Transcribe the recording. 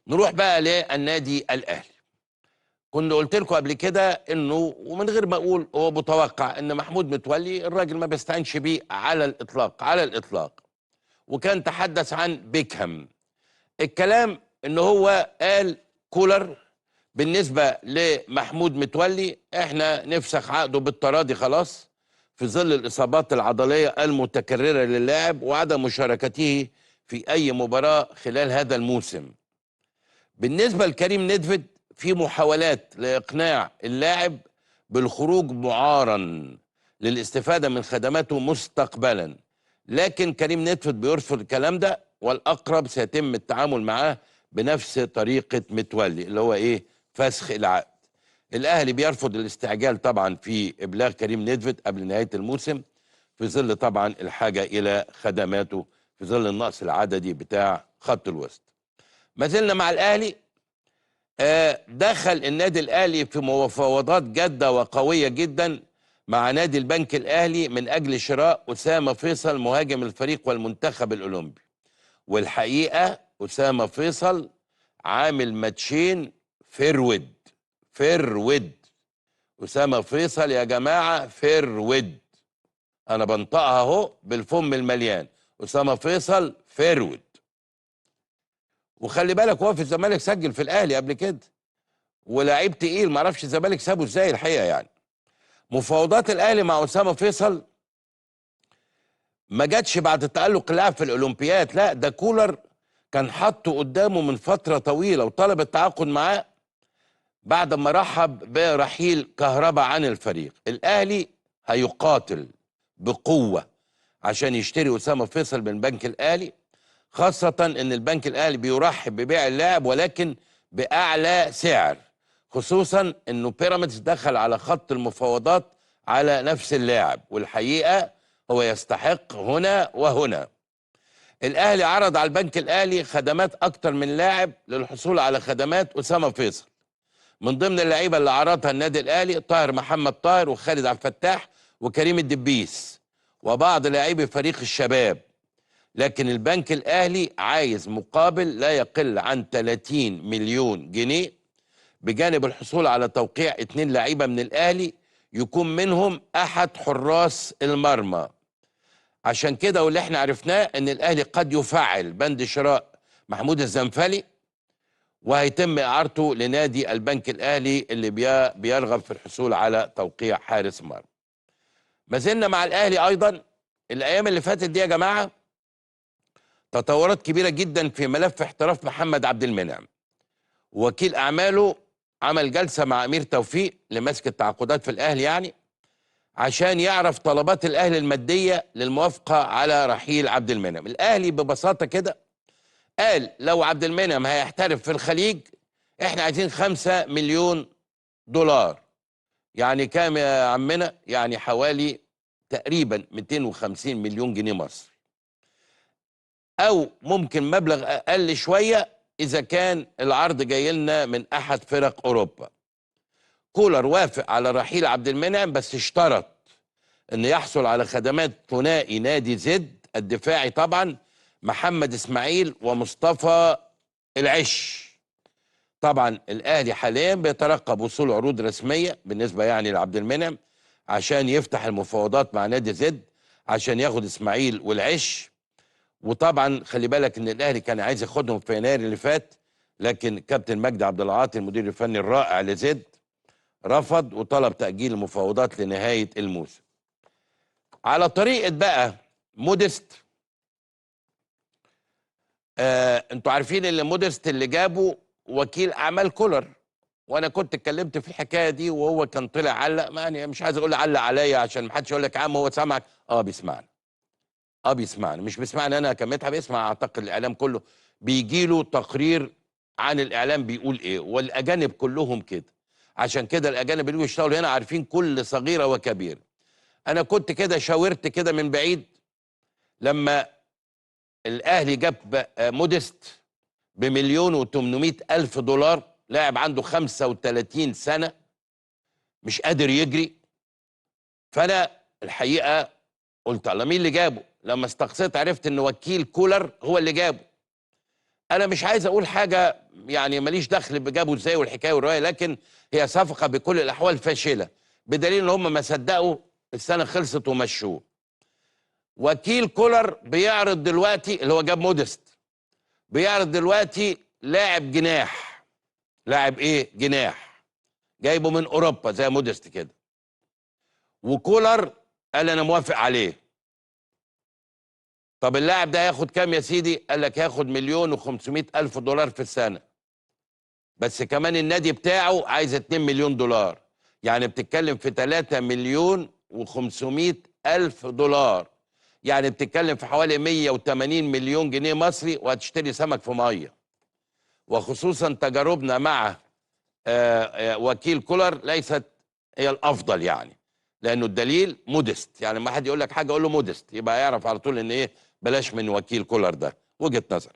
نروح بقى للنادي الاهلي. كنت قلت لكم قبل كده انه، ومن غير ما اقول، هو متوقع ان محمود متولي الراجل ما بيستعينش بيه على الاطلاق، على الاطلاق. وكان تحدث عن بيكهام. الكلام ان هو قال كولر بالنسبة لمحمود متولي احنا نفسخ عقده بالتراضي خلاص، في ظل الاصابات العضلية المتكررة للاعب وعدم مشاركته في اي مباراة خلال هذا الموسم. بالنسبة لكريم ندفد، في محاولات لاقناع اللاعب بالخروج معارا للاستفادة من خدماته مستقبلا، لكن كريم ندفد بيرفض الكلام ده، والاقرب سيتم التعامل معاه بنفس طريقه متولي اللي هو ايه؟ فسخ العقد. الاهلي بيرفض الاستعجال طبعا في ابلاغ كريم ندفد قبل نهاية الموسم، في ظل طبعا الحاجة الى خدماته في ظل النقص العددي بتاع خط الوسط. ما زلنا مع الاهلي. دخل النادي الاهلي في مفاوضات جاده وقويه جدا مع نادي البنك الاهلي من اجل شراء اسامة فيصل مهاجم الفريق والمنتخب الاولمبي. والحقيقة اسامة فيصل عامل ماتشين forward، forward. اسامة فيصل يا جماعة forward، انا بنطقها اهو بالفم المليان، اسامة فيصل forward. وخلي بالك هو في الزمالك سجل في الاهلي قبل كده، ولاعيب تقيل، معرفش الزمالك سابه ازاي الحقيقة يعني. مفاوضات الاهلي مع اسامة فيصل ما جاتش بعد تألق اللاعب في الاولمبياد، لا ده كولر كان حاطه قدامه من فترة طويلة وطلب التعاقد معاه بعد ما رحب برحيل كهربا عن الفريق. الاهلي هيقاتل بقوة عشان يشتري اسامة فيصل من البنك الاهلي، خاصة ان البنك الاهلي بيرحب ببيع اللاعب ولكن باعلى سعر، خصوصا انه بيراميدز دخل على خط المفاوضات على نفس اللاعب، والحقيقة هو يستحق هنا وهنا. الاهلي عرض على البنك الاهلي خدمات اكتر من لاعب للحصول على خدمات اسامة فيصل. من ضمن اللعيبة اللي عرضها النادي الاهلي طاهر محمد طاهر وخالد عبد الفتاح وكريم الدبيس وبعض لاعبي فريق الشباب، لكن البنك الاهلي عايز مقابل لا يقل عن 30 مليون جنيه، بجانب الحصول على توقيع 2 لعيبة من الاهلي يكون منهم احد حراس المرمى. عشان كده واللي احنا عرفناه ان الاهلي قد يفعل بند شراء محمود الزنفلي، وهيتم اعارته لنادي البنك الاهلي اللي بيرغب في الحصول على توقيع حارس مرمى. ما زلنا مع الاهلي ايضا. الايام اللي فاتت دي يا جماعة تطورات كبيرة جدا في ملف احتراف محمد عبد المنعم. وكيل اعماله عمل جلسه مع امير توفيق لمسك التعاقدات في الاهلي، يعني عشان يعرف طلبات الاهلي المادية للموافقه على رحيل عبد المنعم. الاهلي ببساطة كده قال لو عبد المنعم هيحترف في الخليج احنا عايزين 5 مليون دولار. يعني كام يا عمنا؟ يعني حوالي تقريبا 250 مليون جنيه مصري، او ممكن مبلغ اقل شوية اذا كان العرض جاي لنا من احد فرق اوروبا. كولر وافق على رحيل عبد المنعم بس اشترط ان يحصل على خدمات ثنائي نادي زد الدفاعي طبعا محمد اسماعيل ومصطفى العش. طبعا الاهلي حاليا بيترقب وصول عروض رسمية بالنسبة يعني لعبد المنعم عشان يفتح المفاوضات مع نادي زد عشان ياخد اسماعيل والعش. وطبعا خلي بالك ان الاهلي كان عايز ياخدهم في يناير اللي فات، لكن كابتن مجدي عبد العاطي المدير الفني الرائع لزد رفض وطلب تأجيل المفاوضات لنهاية الموسم. على طريقة بقى موديست، انتوا عارفين اللي موديست اللي جابه وكيل اعمال كولر، وانا كنت اتكلمت في الحكاية دي وهو كان طلع علق، ما يعني مش عايز اقول علق عليا عشان ما حدش يقول لك يا عم هو سامعك. بيسمعنا، بيسمعنا، مش بيسمعنا انا كمدحت، بيسمع اعتقد الاعلام كله، بيجي له تقرير عن الاعلام بيقول ايه، والاجانب كلهم كده. عشان كده الاجانب اللي بيشتغلوا هنا عارفين كل صغيرة وكبيره. انا كنت كده شاورت كده من بعيد لما الاهلي جاب موديست ب1,800,000 دولار، لاعب عنده 35 سنة مش قادر يجري. فانا الحقيقة قلت على مين اللي جابه؟ لما استقصيت عرفت ان وكيل كولر هو اللي جابه. انا مش عايز اقول حاجة يعني، ماليش دخل بجابه ازاي والحكاية والرواية، لكن هي صفقة بكل الاحوال فاشلة، بدليل ان هم ما صدقوا السنة خلصت ومشوه. وكيل كولر بيعرض دلوقتي، اللي هو جاب مودست، بيعرض دلوقتي لاعب جناح، لاعب ايه؟ جناح، جايبه من اوروبا زي مودست كده، وكولر قال انا موافق عليه. طب اللاعب ده هياخد كام يا سيدي؟ قال لك هياخد 1,500,000 دولار في السنة، بس كمان النادي بتاعه عايز 2 مليون دولار، يعني بتتكلم في 3,500,000 دولار، يعني بتتكلم في حوالي 180 مليون جنيه مصري، وهتشتري سمك في مية. وخصوصا تجاربنا مع وكيل كولر ليست هي الافضل يعني، لانه الدليل مودست، يعني ما حد يقول لك حاجة قول له مودست، يبقى يعرف على طول ان ايه، بلاش من وكيل كولر ده. وجهه نظر.